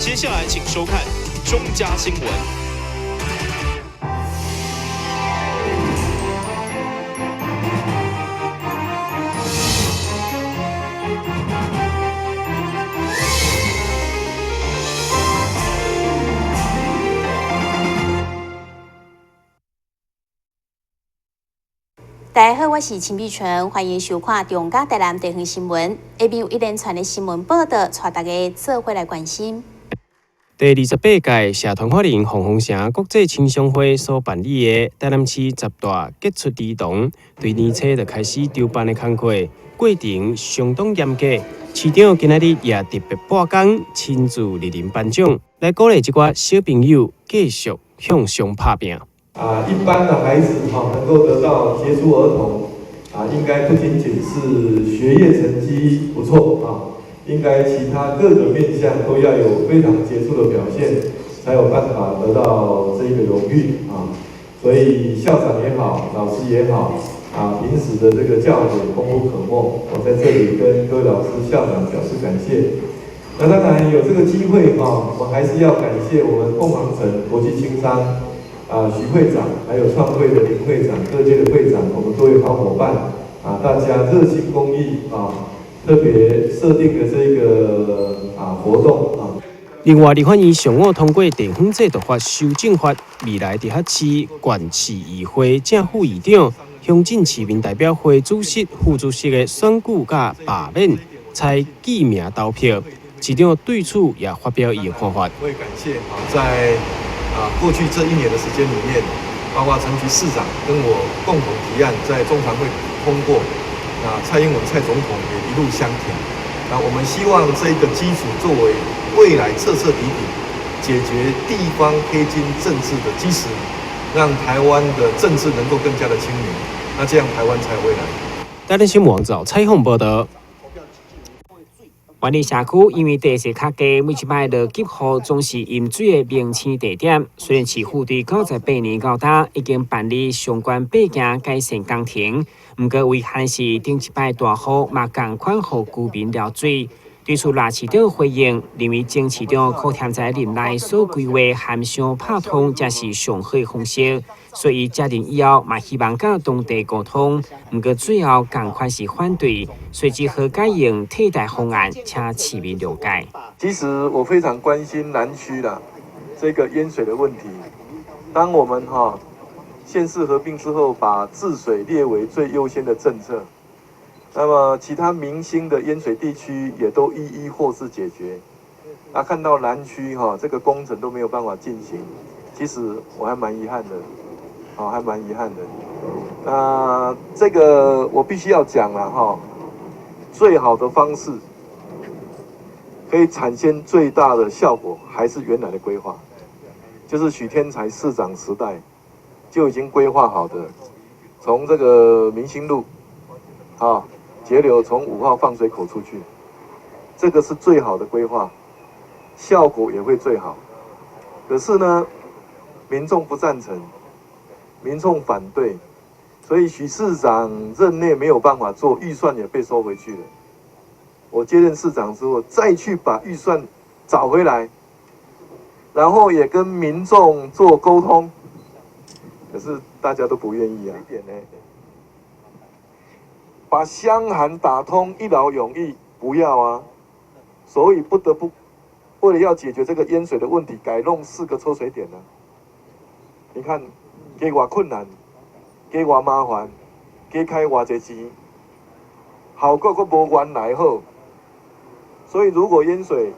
接下來請收看中嘉新聞。大家好，我是陳美純，歡迎收看中嘉台南地方新聞。下面有一連串的新聞報道，帶大家做伙來關心。第28屆社團法人鳳凰城國際青商會所辦理的台南市十大傑出兒童，對年初就開始籌辦的工課，過程相當嚴格。市長今仔日也特別撥工親自蒞臨頒獎，來鼓勵這寡小朋友繼續向上拍拚。啊，一般的孩子哈能夠得到傑出兒童，啊，應該不僅僅是學業成績不錯啊，應該其他各個面向都要有非常傑出的表現，才有辦法得到這個榮譽啊。所以校長也好，老師也好，啊，平時的這個教誨功不可沒。我在這裡跟各位老師、校長表示感謝。那當然有這個機會哈，我還是要感謝我們鳳凰城國際青商。啊，徐會長，還有創會的林會長，各界的會長，我們各位好夥伴，啊，大家熱心公益啊，特別設定的這個啊活動啊。另外，立法院上午通過地方制度法修正法，未來直轄市、縣市議會正副議長、鄉鎮市民代表會主席、副主席的選舉佮罷免，採記名投票。市長對此也發表伊的看法。我也感謝啊，在啊，過去這一年的時間裡面，包括陳菊市長跟我共同提案，在中常會通過，那蔡英文蔡總統也一路相挺。那我們希望這個基礎作為未來徹徹底底解決地方黑金政治的基石，讓台灣的政治能夠更加的清明。那這樣台灣才有未來。台南新聞網找採訪報道。萬里社區因為地勢較低，每一擺落急雨總是淹水的明星地點。雖然市府對98年到今已經辦理相關百件改善工程，毋過遺憾是頂一擺大雨嘛仝款予居民漏水。對此賴市長回應，認為前市長柯添財任內所規劃涵箱拍通才是上好的方式，所以接任以後嘛希望佮當地溝通，毋過最後仝款是反對，所以只好改用替代方案，請市民諒解。其實我非常關心南區啦，這個淹水的問題。當我們哈縣市合併之後，把治水列為最優先的政策。那麼其他明星的淹水地區也都一一獲釋解決。啊，看到南區哈這個工程都沒有辦法進行，其實我還蠻遺憾的，哦，還蠻遺憾的。那這個我必須要講了哈，最好的方式可以產生最大的效果，還是原來的規劃，就是許添財市長時代就已經規劃好的，從這個明星路，啊。截流從5號放水口出去，這個是最好的規劃，效果也會最好。可是呢，民眾不贊成，民眾反對，所以許市長任內沒有辦法做，預算也被收回去了。我接任市長之後，再去把預算找回來，然後也跟民眾做溝通，可是大家都不願意啊。把箱涵打通，一勞永逸，不要啊！所以不得不為了要解決這個淹水的問題，改弄4個抽水點呢。你看，加偌困難，加偌麻煩，加開偌濟錢，效果閣無原來好。所以如果淹水，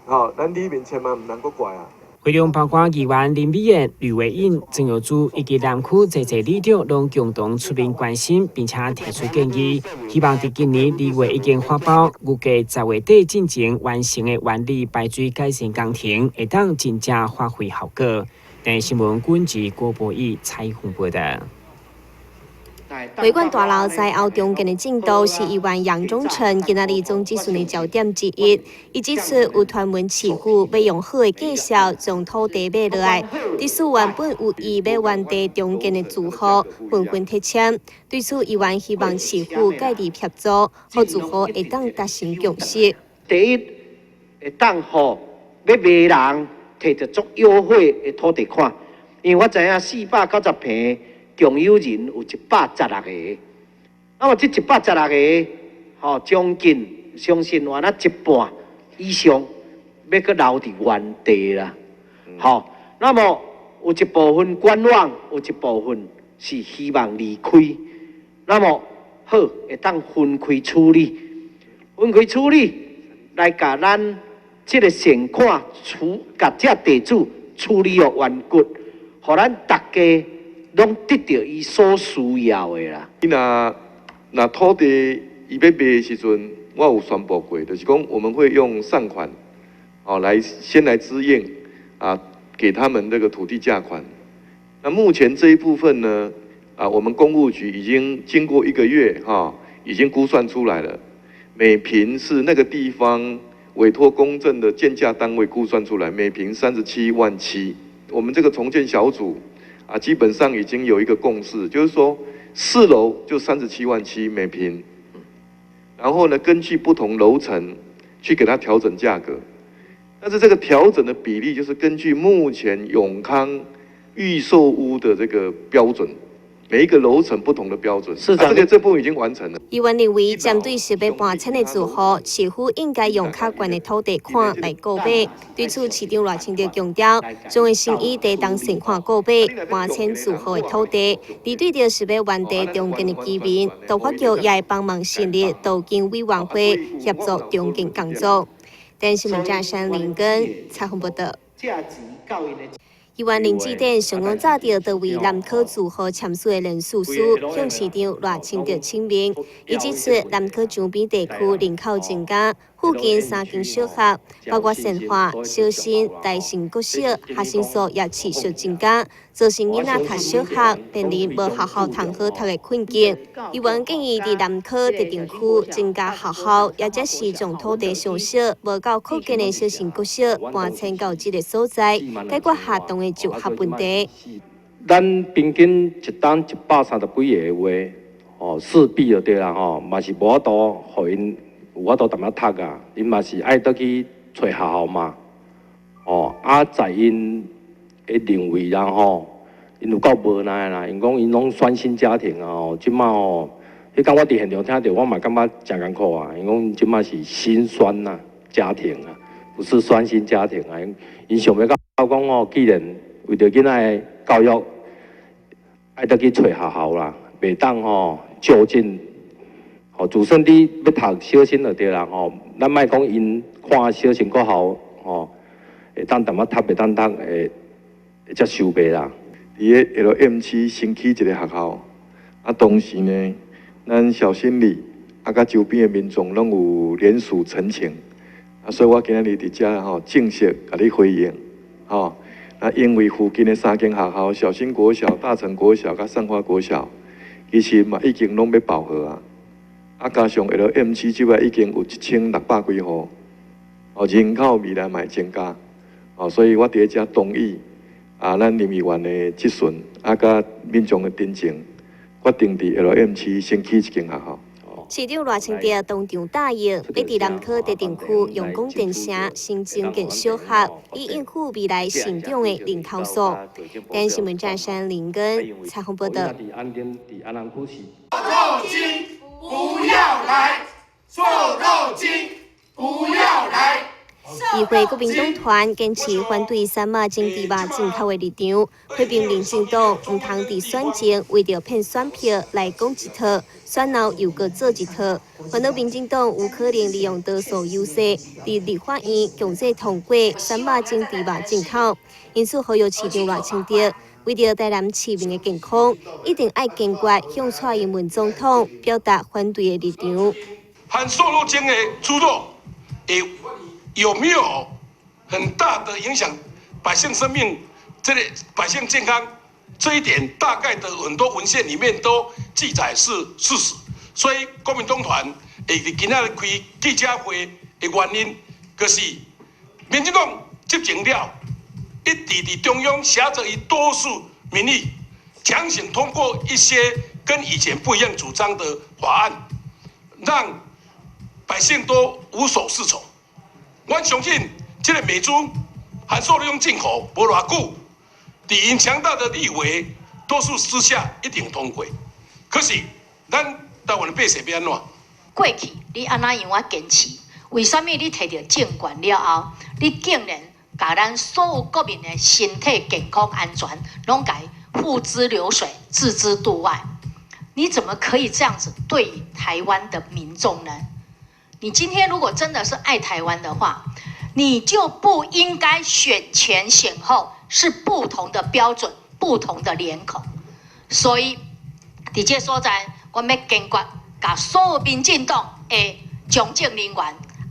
好，咱里面千萬毋通閣怪啊！會中包括議員林美燕、呂慧穎、曾玉珠以及南區濟濟里長，攏共同出面關心，並且提出建議，希望佇今年2月已經發包，預計10月底進前完成的萬里排水改善工程，會當真正發揮效果。電視新聞軍事郭博義採訪報道。會館大樓災後重建的進度是議員楊忠誠今仔日總質詢的焦點之一。伊指出，有傳聞市府欲用好的價數將土地買落來，致使原本有意欲原地重建的住戶紛紛撤遷。對此，議員希望市府介入協助，予住戶會當達成共識。第一，會當予欲賣人提著足優惠的土地款，因為我知影490坪共有人有116個，那麼這一百十六個，吼，將近相信原來一半以上欲閣留佇原地啦，吼，那麼有一部分觀望，有一部分是希望離開，那麼好會當分開處理，分開處理來共咱這个善款處，共這地主處理予完結，予咱逐家攏得著伊所需要的啦。你若若土地伊欲賣的時陣，我有宣布過，就是講我們會用善款，哦來先來支應啊，給他們這個土地價款。那目前這一部分呢，啊，我們工務局已經經過一個月哈，已經估算出來了，每坪是那個地方委託公正的鑑價單位估算出來，每坪37.7萬。我們這個重建小組啊，基本上已經有一個共識，就是說4樓就37.7萬每坪，然後呢，根據不同樓層去給它調整價格，但是這個調整的比例就是根據目前永康預售屋的這個標準。每一個樓層不同的標準，市長，這個這部分已經完成了。議員認為，針對是欲搬遷的住戶，市府應該用較懸的土地款來購買。對此，市長賴清德強調，將會先以地當善款購買搬遷住戶的土地，而對著是欲原地重建的居民，都發局也會幫忙成立都更委員會協助重建工作。電視新聞記者林根採訪報導。議員林志典上午早著佗位南科住戶簽署的聯署書，向市長賴清德請命。伊指出，南科江邊地區人口增加，附近三間小學，包括善化、小新、大成國小，學生數也持續增加，造成囡仔讀小學面臨無學校通好讀的困境。議員建議佇南科特定區增加學校，抑者是將土地上小、無夠擴建的小新國小搬遷到這个所在，解決學童的就學問題。咱平均一冬130幾个的話，哦，勢必就對啦吼，嘛是無法度予𪜶有法度淡薄讀啊，𪜶嘛是愛倒去揣學校嘛，哦，啊，在𪜶的認為啦吼，𪜶有夠無奈啦，𪜶講𪜶攏雙薪家庭啊，吼，這馬吼，彼工我佇現場聽著，我嘛感覺誠艱苦啊，𪜶講這馬是心酸啊，家庭啊，不是雙薪家庭啊，𪜶想欲到講吼，既然為著囡仔的教育，愛倒去揣學校啦，袂當吼就近。吼，就算你欲讀小新就對啦吼，咱莫講𪜶看小新國校吼，會當淡薄讀，袂當讀會會接受袂啦。佇个 LM 區新起一个學校，啊，當時呢，咱小新里啊，佮周邊的民眾攏有聯署陳情，啊，所以我今仔日佇遮吼正式共你回應，吼，啊，因為附近的三間學校，小新國小、大成國小佮善化國小，其實嘛已經攏欲飽和啊。啊，加上 LM 區這擺已經有1600幾戶，哦，人口未來嘛會增加，哦，所以我佇遮同意啊，咱林議員的質詢，啊，佮民眾的陳情，決定佇 LM 區先起一間學校。市長賴清德當場答應，欲佇南科特定區用廣電城新增建小學，以應付未來成長的人口數。電視新聞記者林根採訪報導。不要來，瘦肉精不要來。議會國民黨團堅持反對三馬整豬肉進口的立場，批評民進黨毋通佇選前為著騙選票來講一套，選後又閣做一套。煩惱民進黨有可能利用多數優勢，佇立法院強制通過三馬整豬肉進口。因此，呼籲市長賴清德，為著台南市民的健康，一定愛堅決向蔡英文總統表達反對的立場。含瘦肉精的豬肉，會有沒有很大的影響百姓生命？這個百姓健康這一點，大概的很多文獻裡面都記載是事實。所以國民黨團會佇今仔日開記者會的原因，就是民進黨執政了，一直佇中央挾著以多數民意，強行通過一些跟以前不一樣主張的法案，讓百姓都無所適從。我相信這个美豬含瘦肉精進口無偌久，佇𪜶強大的立委多數之下一定通過。可是咱台灣的百姓欲按怎？過去你按怎樣仔堅持？為啥物你提著政權了後，你竟然共咱所有國民的身體健康安全攏共付之流水，置之度外？你怎麼可以這樣子對台灣的民眾呢？你今天如果真的是愛台灣的話，你就不應該選前選後是不同的標準、不同的臉孔。所以，佇這所在，我欲堅決共所有民進黨的從政人員，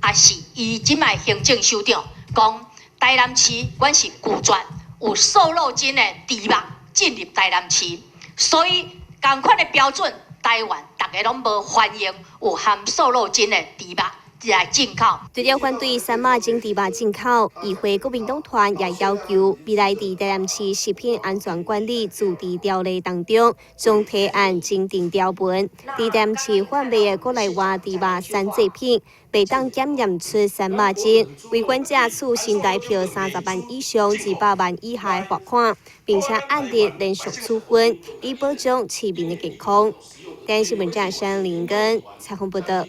抑是伊這擺行政首長，講台南市，阮是拒絕有瘦肉精的豬肉進入台南市，所以仝款的標準，台灣逐家攏無歡迎有含瘦肉精的豬肉來進口。除了反對三馬精豬肉進口，議會國民黨團也要求未來佇台南市食品安全管理自治條例當中，將提案增訂條文，佇台南市販賣的國內外豬肉產製品，袂當檢驗出三馬精，違反者處新台票30萬以上200萬以下的罰款，並且按日連續處分，以保障市民的健康。電視新聞記者林根採訪報道。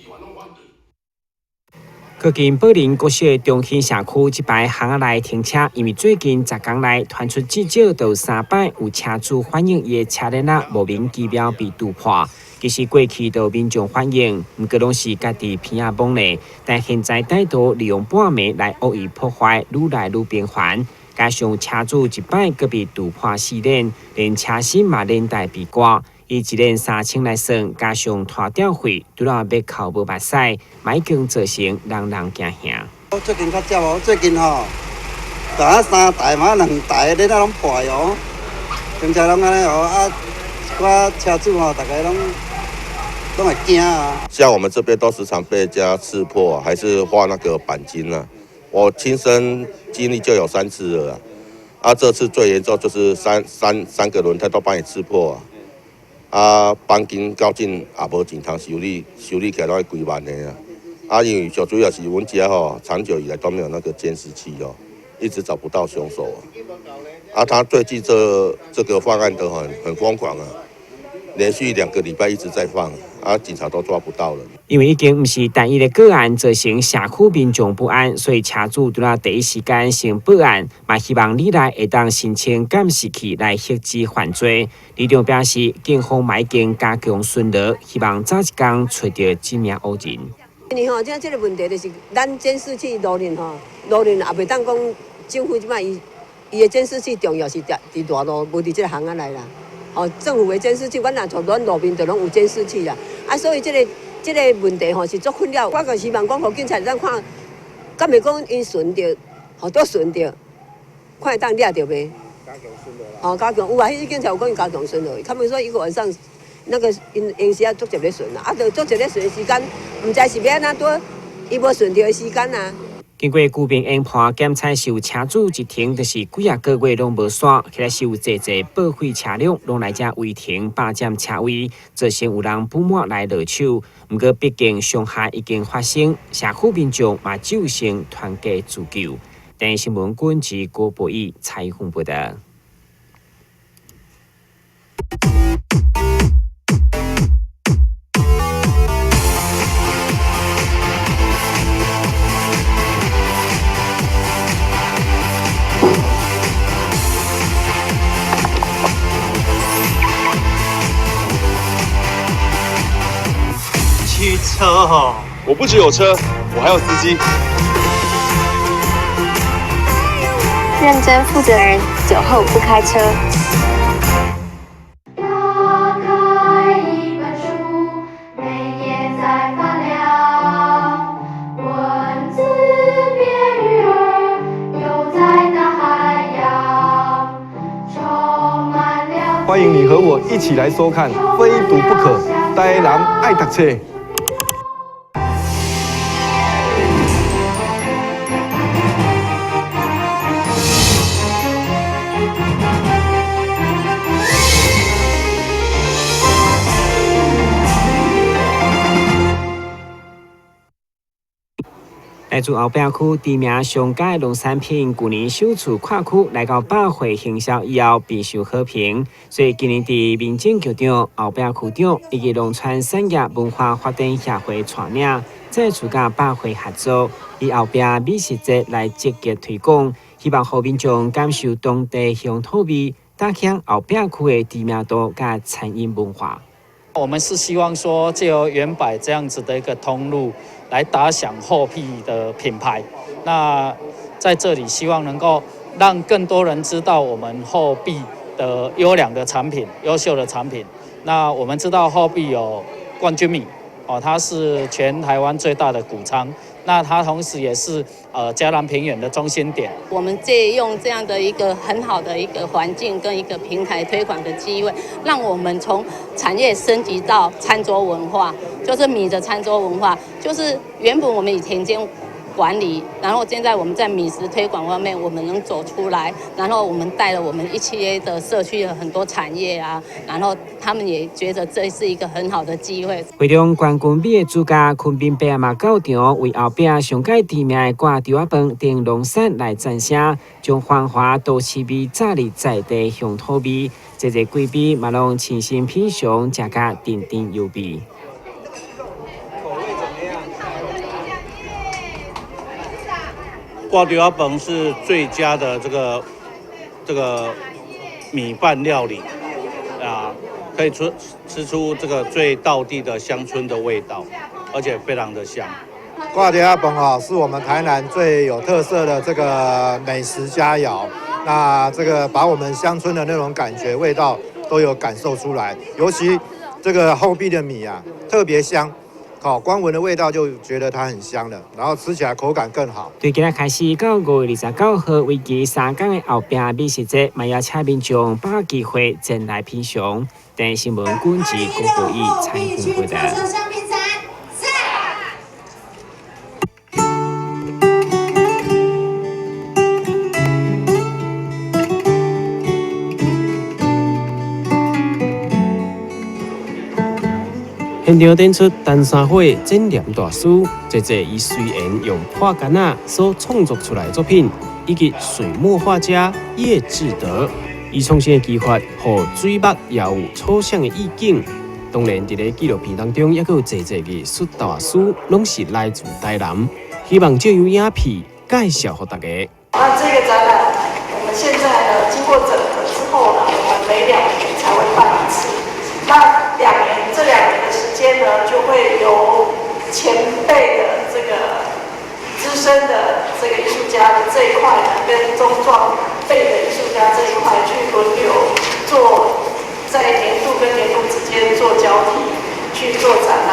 靠近寶林國小的中興社區，這擺巷仔內停車，因為最近10工內傳出至少著三擺有車主反映伊的車鏈仔莫名其妙被撞破。其實過去都有民眾反映，毋過攏是家己鼻仔摸咧。但現在歹徒利用半暝來惡意破壞，愈來愈頻繁。加上車主一擺閣被撞破四鏈，連車身嘛連帶被割。以一鏈3000來算，加上拖吊費，拄了欲哭無目屎，已經造成人人驚嚇。最近較少哦，最近吼，逐三台嘛兩台，鏈仔攏破哦，停車攏按呢哦，啊，一寡車主吼，逐家攏會驚啊。像我們這邊都時常被人家刺破，還是畫那個鈑金啊。我親身經歷就有3次了啊，這次最嚴重就是三個輪胎都幫你刺破啊。啊，鈑金到今也無錢通修理，修理起來攏愛幾萬的啊！啊，因為最主要是阮遮吼，長久以來都沒有那個監視器哦，一直找不到兇手啊。啊，他最近這個犯案都很瘋狂啊，連續2個禮拜一直在放，啊，警察都抓不到了。因為已經毋是單一的個案造成社區民眾不安，所以車主除了第一時間先報案，嘛希望未來會當申請監視器來遏止犯罪。里長表示，警方嘛已經加強巡邏，希望早一天揣著這名惡人。因為吼，這個問題就是咱監視器路面吼，路面也袂當講政府這擺伊的監視器重要是佇大路，無佇這個巷仔內啦。哦，政府的監視器，阮若從阮路面就攏有監視器啦。啊，所以這個問題吼是足困擾。我就希望講，予警察咱看，敢會講𪜶巡著，予倒巡著，看會當掠著袂？加強巡邏啦。哦，加強有啊，彼警察有講伊加強巡邏，他們說一個晚上，那個𪜶閒時啊，足濟咧巡啦，啊，著足濟咧巡的時間，毋知是欲按怎拄，伊無巡著的時間啊。經過具病研判檢測，是有車主一停就是幾仔個月攏無煞，起來是有濟濟報廢車輛攏來遮違停霸佔車位，造成有人不滿來落手。毋過畢竟傷害已經發生，社區民眾嘛只有先團結自救。電視新聞軍之郭博義採訪報道。汽車哦，我不只有車，我還有司機。認真負責人，酒後不開車。打開一本書，每頁在發亮，文字變魚兒，游在大海洋，充滿了。歡迎你和我一起來收看《非讀不可》，台南愛讀冊。來自後壁區知名上佳的農產品，舊年首次跨區來到百貨行銷以後，備受好評。所以今年佇民政局長、後壁區長以及農村產業文化發展協會帶領，再次佮百貨合作，以後壁美食節來積極推廣，希望予民眾感受當地鄉土味，打響後壁區的知名度佮餐飲文化。我們是希望說，藉由遠百這樣子的一個通路，來打響後壁的品牌。那在這裡，希望能夠讓更多人知道我們後壁的優良的產品、優秀的產品。那我們知道後壁有冠軍米，哦，它是全台灣最大的穀倉。那它同時也是嘉南平原的中心點。我們借用這樣的一個很好的一個環境跟一個平台推廣的機會，讓我們從產業升級到餐桌文化，就是米的餐桌文化，就是原本我們以田間管理，然後現在我們在米食推廣方面，我們能走出來，然後我們帶了我們一些的社區的很多產業啊，然後他們也覺得這是一個很好的機會。會中冠軍米的主家昆明伯嘛到場，為後壁上蓋知名的掛柱仔飯頂龍山來讚聲，將繁華都市味炸入在地鄉土味，這個貴賓嘛攏親身品嘗，食甲津津有味。掛柱仔飯是最佳的這個米飯料理啊，可以吃出這個最道地的鄉村的味道，而且非常的香。掛柱仔飯啊，是我們台南最有特色的這個美食佳餚。那這個把我們鄉村的那種感覺、味道都有感受出來，尤其這個後壁的米啊，特別香。好，光聞的味道就覺得它很香了，然後吃起來口感更好。對今仔開始到5月29號為期3天的後壁美食節，嘛邀請民眾把握機會前來品嘗。電視新聞軍事郭國義採訪報道。現場展出陳三火展覽大師，這這伊隨緣用破桿仔所創作出來的作品，以及水墨畫家葉志德，伊創新的技法，予水墨也有抽象的意境。當然，佇咧紀錄片當中，猶閣有濟濟藝術大師，攏是來自台南，希望藉由影片介紹予大家。那這個展覽，我們現在呢經過整合之後呢，我們每2年才會辦一次。那這兩年的時間呢，就會由前輩的這個資深的這個藝術家的這一塊呢，跟中壯輩的藝術家這一塊去輪流做，在年度跟年度之間做交替去做展覽。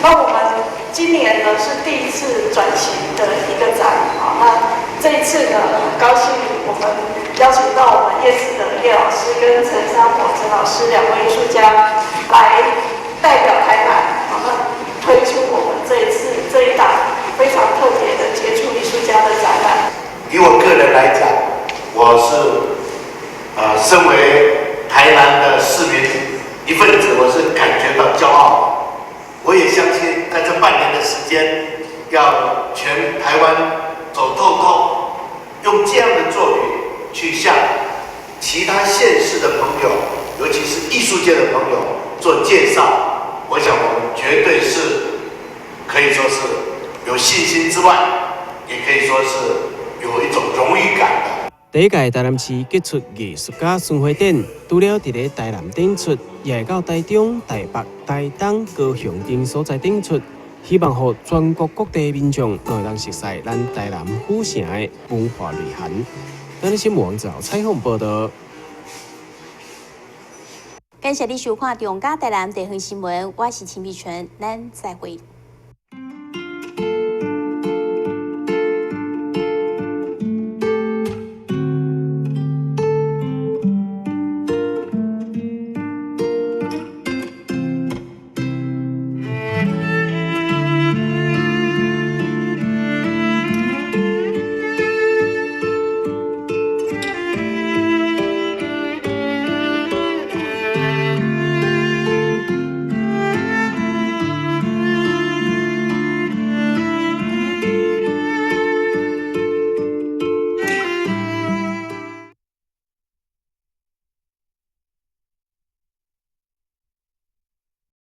那我們今年呢是第一次轉型的一個展啊，那這一次呢，很高興我們邀請到我們葉志德葉老師跟陳三火陳老師兩位藝術家來代表台南，然後推出我們這一次這一檔非常特別的傑出藝術家的展覽。以我個人來講，我是身為台南的市民一份子，我是感覺到驕傲。我也相信，在這半年的時間，要全台灣走透透，用這樣的作品去向其他縣市的朋友，尤其是藝術界的朋友做介紹。我想，我們絕對是可以說是有信心之外，也可以說是有一種榮譽感的。第一屆台南市傑出藝術家巡迴展，除了佇咧台南展出，也會到台中、台北、台東、高雄等所在展出，希望予全國各地民眾攏會當熟悉咱台南府城的文化內涵。咱新聞網站採訪報道。感謝你收看《中嘉台南地方新聞》，我是秦碧純，咱再會。